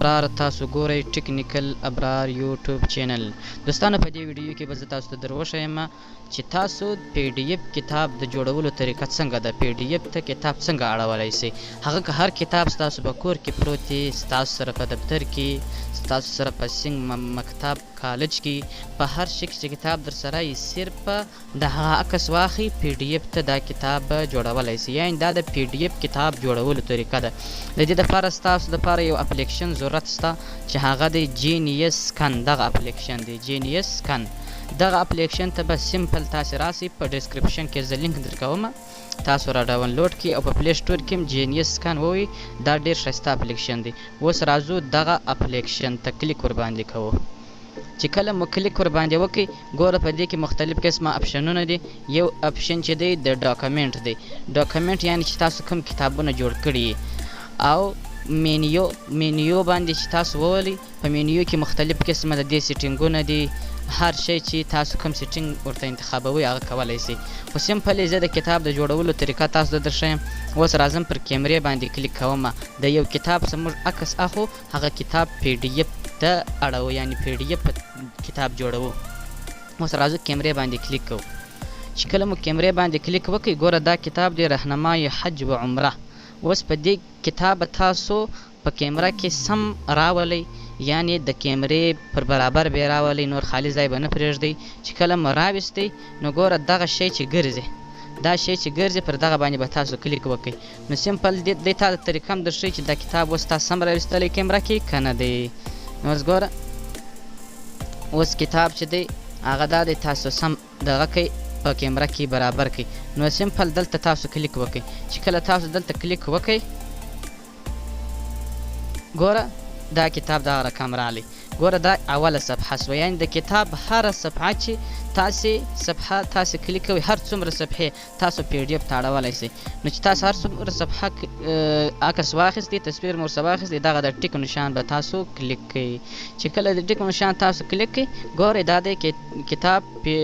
ابرار تاسو ګورئ ټیکنیکل ابرار یوټیوب چینل. دوستانو په دې ویډیو کې به زه تاسو ته در وښیم چې تاسو پی ډي ایف کتاب د جوړولو طریقه څنګه ده، پی ډي ایف ته کتاب څنګه اړولی سئ. هغه که هر کتاب ستاسو په کور کې پروت دی، ستاسو سره په دفتر کې، ستاسو سره په سینګ مکتب کالج کې، په هر شي کې چې کتاب درسره یي صرف د هغه عکس واخی پی ډی ایف ته دا کتاب جوړولای سی، یعنی دا د پی ډی ایف کتاب جوړولو طریقه ده. د دې لپاره ستاسو لپاره یو اپلیکشن ضرورت سته چې هغه دی جینیس سکن. دغه اپلیکشن دی جینیس سکن. دغه اپلیکشن ته به سمپل تاسو راسئ، په ډیسکریپشن کې زه لینک درکوم، تاسو را ډاونلوډ کړئ او په پلی سټور کې هم جینیس سکن ووایئ. دا ډیر ښایسته اپلیکشن دی. اوس راځو دغه اپلیکشن ته کلیک ورباندې کوو. چې کله مو کلیک ورباندې وکړئ، ګوره په دې کې مختلف قسمه اپشنونه دي. یو اپشن چې دی د ډاکومنټ دی. ډاکومنټ یعنی چې تاسو کوم کتابونه جوړ کړي، او مینیو باندې چې تاسو وولئ، په مینیو کې مختلف قسمه د دې سیټینګونه دي. هر شی چې تاسو کوم سیټینګ ورته انتخابوئ هغه کولی شئ. خو سمپلی زه د کتاب د جوړولو طریقه تاسو ته درښیم. اوس راځم پر کیمرې باندې کلیک کوم. د یو کتاب څخه موږ عکس اخو، هغه کتاب پی ډي ایف ته اړوو، یعنی پی ډي ایف کتاب جوړوو. اوس راځو کیمرې باندې کلیک کوو. چې کله مو کیمرې باندې کلیک وکړئ، ګوره دا کتاب دی رهنمای حج و عمره. اوس په دې کتاب تاسو په کیمره کې سم راولئ، یعنی د کیمرې پر برابر به یې راولئ، نور خالي ځای به نه پرېږدئ. چې کله مو راویستی نو ګوره دغه شی چې ګرځي، دا شی چې ګرځي پر دغه باندې به تاسو کلیک وکړئ. نو سمپل دې تا د طریقه هم درښیي چې دا کتاب اوس تا سم راویستلی کیمره کې که نه دی. نو اوس ګوره اوس کتاب چې دی هغه دا دی، تاسو سم دغه کئ په کیمره کې برابر کئ. نو سمپل دلته تاسو کلیک وکړئ. چې کله تاسو دلته کلیک وکړئ، ګوره دا کتاب دغه رقم رالی. ګوره دا اوله صفحه سوه، یعنی د کتاب هره صفحه چې تاسې صفحه تاسې کلیک کوئ، هر څومره صفحې تاسو پی ډي ایف ته اړولی سئ. نو چې تاسو هر څومره صفحه عکس واخیستی، تصویر مو ورسره واخیستی، دغه د ټیک نشان به تاسو کلیک کړئ. چې کله د ټیک نشان تاسو کلیک کړئ، ګورئ دا دی کتاب پی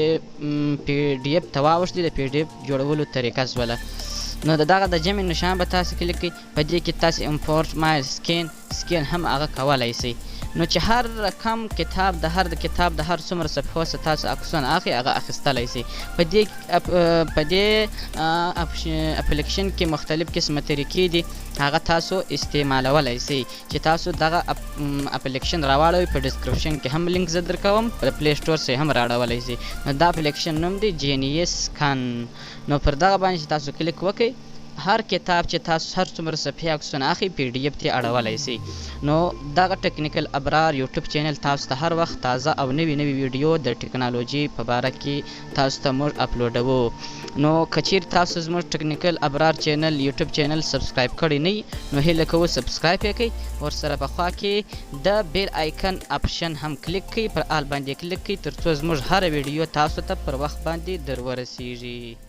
ډي ایف ته واوښتي، د پی ډي ایف جوړولو طریقه سوله. نو د دغه د جمع نشان به تاسو کلیک کړئ. په دې کې تاسو امپورټ مای سکین هم هغه کولی سئ. نو چې هر رقم کتاب د هر کتاب د هر څومره صفحو څخه تاسو عکسونه اخلئ هغه اخیستلی سئ. په دې اپلیکشن کې مختلف قسمه طریقې دي، هغه تاسو استعمالولی سئ. چې تاسو دغه اپلیکشن راواړوئ، په ډسکرپشن کې هم لینک زه درکوم، په پلی سټور څخه هم رااړولی سئ. نو دا اپلیکشن نوم دی جینیس سکن. نو پر دغه باندې چې تاسو کلیک وکړئ، هر کتاب چې تاسو هر څومره صفحې عکسونه اخلئ پی ډي ایف ته اړولی سئ. نو دغه ټیکنیکل ابرار یوټیوب چینل تاسو ته هر وخت تازه او نوې نوې ویډیو د ټکنالوژي په باره کې تاسو ته موږ اپلوډوو. نو که چیرې تاسو زموږ ټیکنیکل ابرار چینل یوټیوب چینل سبسکرایب کړی نه، نو هیله کوو سبسکرایب یې کړئ، ورسره په خوا کې د بیل آیکن اپشن هم کلیک کړئ، پر آل باندې کلیک کړئ، ترڅو زموږ هره ویډیو تاسو ته پر وخت باندې در ورسیږي.